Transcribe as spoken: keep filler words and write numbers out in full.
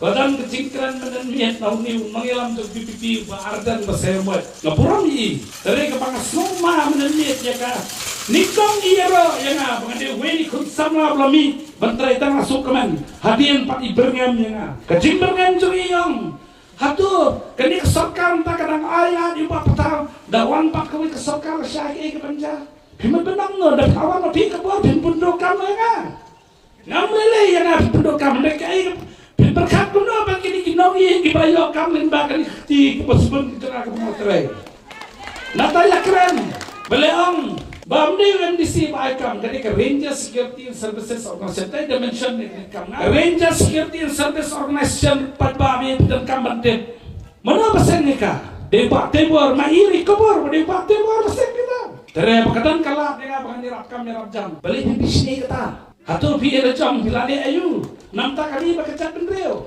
Ba don ka jingkren mynmiet na une u nongïalam jong VPP Bah Ardent Basaiawmoit. Nga burom ïa i. Hynrei kaba nga sngew ma mynmiet ïa ka, nyngkong i ïaroh ïa nga ba nga dei uwei na ki khun samla ba la mih ban trei, tang nga sngew kmen. Hadien pat i byrngem ïa nga. Ka jingbyrngem jong i ong, hato kane ka sorkar mynta ka dang ai lad ïa u Bah Pathar, da wan pat kawei ka sorkar, shah kaei kaban jia? Phi mynbynong noh, da phi wan na phi ka bor phin pynduh kam ïa nga. Ngam lei lei ïa nga phin pynduh kam, da kaei phin pyrkhat kumno ba kine ki nongïing kiba ïoh kam lyngba kane ka kti kaba sbun ka jong nga kaba nga trei. Nangta ïa kren, ba leh ong ba ym dei u MDC ba ai kam, ka dei ka Ranger Security and Services Organization. Te da mention ne ka kam nga, Ranger Security and Service Organization, pat ba me phi donkam ban tip. Mano ba seng ïa ka? Dei Bah Teibor, ma i ri khubor ba dei Bah Teibor ba seng ïa ka. Te re ba ka don ka lad ïa nga ba ngan ïarap kam ïarap jam. Balei phi bishni kata? Hato phi ïa la jong phi la leh aïu? Namar kane ba ka jaitbynriew.